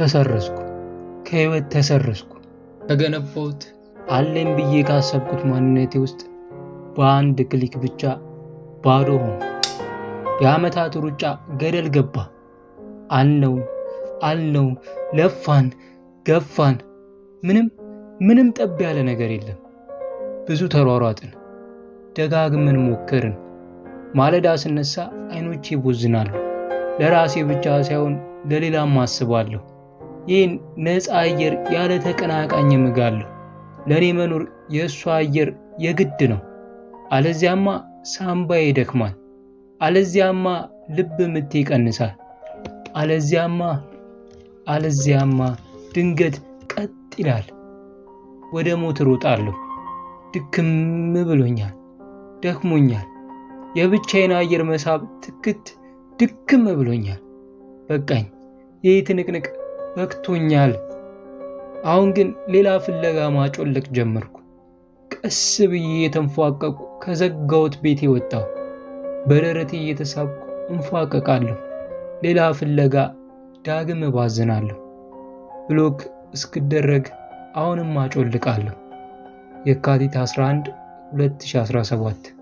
ተሰረዝኩ፣ ከህይወት ተሰረዝኩ። ከገነባሁት አለኝ ብዬ ካሰብኩት ማንነቴ ውስጥ በአንድ click ብቻ ባዶ ሆንኩ። የዓመታት ሩጫ ገደል ገባ። አልነው አልነው፣ ለፋን፣ ገፋን፣ ምንም ምንም ጠብ ያለ ነገር የለም። ብዙ ተሯሯጥን፣ ደጋግመን ሞከርን። ማለዳ ስነሳ አይኖቼ ይቦዝናሉ። ለራሴ ብቻ ሳይሆን ለሌላም አስባለሁ። ይህን ነፃ አየር ያለ ተቀናቃኝ እምጋለሁ። ለእኔ መኖር የእሷ አየር የግድ ነው። አለዚያማ ሳምባዬ ይደክማል። አለዚያማ ልብ ምቴ ይቀንሳል። አለዚያማ አለዚያማ ድንገት ቀጥ ይላል። ወደ ሞት እሮጣለሁ። ድክም ብሎኛል፣ ደክሞኛል። የብቻዬን አየር መሳብ ትክት ድክም ብሎኛል። በቃኝ። ይህ ትንቅንቅ በቅቶኛል። አሁን ግን ሌላ ፍለጋ ማጮለቅ ጀመርኩ። ቀስ ብዬ የተንፏቀቁ ከዘጋሁት ቤቴ ወጣሁ። በደረቴ እየተሳብኩ እንፏቀቃለሁ። ሌላ ፍለጋ ዳግም እባዝናለሁ። ብሎክ እስክደረግ አሁንም አጮልቃለሁ። የካቲት 11 2017።